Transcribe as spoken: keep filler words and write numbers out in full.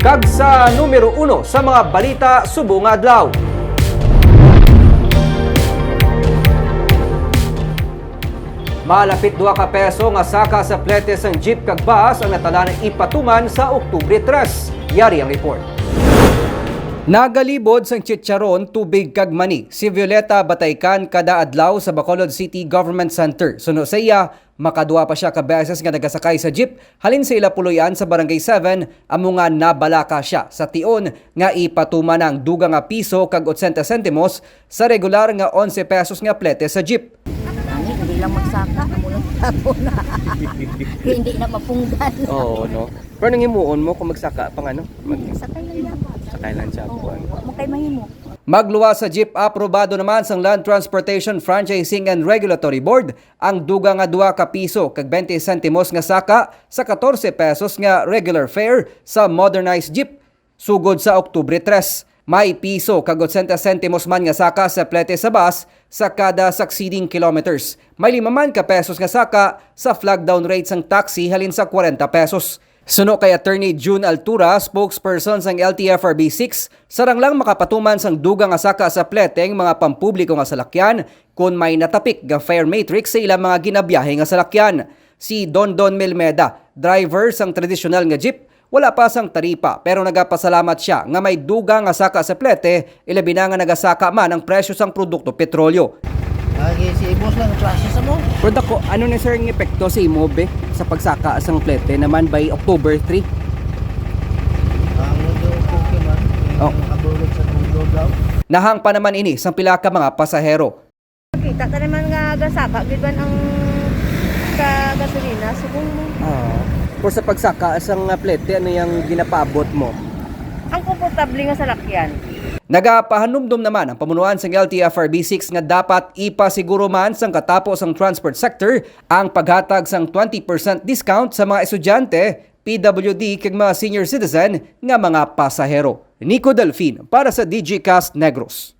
Kag sa numero uno sa mga balita subong nga adlaw. Malapit dua ka peso nga saka sa plete sang jeep kag bus ang natalaan ipatuman sa Oktubre tres. Yari ang report. Nagalibod sang chicharon, tubig kag mani si Violeta Bataycan kada adlaw sa Bacolod City Government Center. Suno sa iya, makadua pa sia ka beses nga nagasakay sa jeep halin sa ila puloy-an sa Barangay seven, amo nga nabalaka sia sa tion nga ipatuman ang dugang nga piso kag otsenta sentimos sa regular nga onse pesos nga plete sa jeep. Ani, hindi lang magsaka, amo lang tapon na. Hindi na mapunggan. Oo, no? Pero nang himuon mo kung magsaka pang ano? Sakay lang yan. Sakay lang siya Oo, po. Wa mo kay mahimo. Magluwas sa jeep, aprobado naman sang Land Transportation Franchising and Regulatory Board ang dugang nga dua ka piso kag twenty sentimos nga saka sa katorse pesos nga regular fare sa modernized jeep. Sugod sa Oktubre tres, may piso kag otsenta sentimos man nga saka sa plete sa bus sa kada succeeding kilometers. May lima man ka pesos nga saka sa flag down rate sang taxi halin sa kwarenta pesos. Suno kay Attorney June Altura, spokesperson sang L T F R B six, sarang lang makapatuman sang dugang nga saka sa plete ang mga pampubliko nga salakyan kon may natapik nga fare matrix sa ilang mga ginabiyahe nga salakyan. Si Dondon Melmeda, driver sang tradisyonal nga jeep, wala pa sang taripa, pero nagapasalamat sia nga may dugang nga saka sa plete, ilabi na nga nagasaka man ang presyo sang produkto petrolyo. Lagi si Ibos lang, klase sa mo. Pero dako, ano na, sir, ang epekto sa imo, be, sa pagsaka sang plete naman by October three? Ang medyo okay man, Oh. Yung nakabulag sa tulog daw. Nahang pa naman ini sang pila ka mga pasahero. Kita ta naman nga gasaka gid man ang sa gasolina, subong mo. Ah. Pero sa pagsaka sang plete, ano yung ginapaabot mo? Ang komportable nga salakyan. Nagapahanumdom naman ang pamunuan sang L T F R B six nga dapat ipasiguro man sang katapo sang transport sector ang paghatag sang twenty percent discount sa mga estudyante, P W D, kag mga senior citizen nga mga pasahero. Nico Delfin para sa Digicast Negros.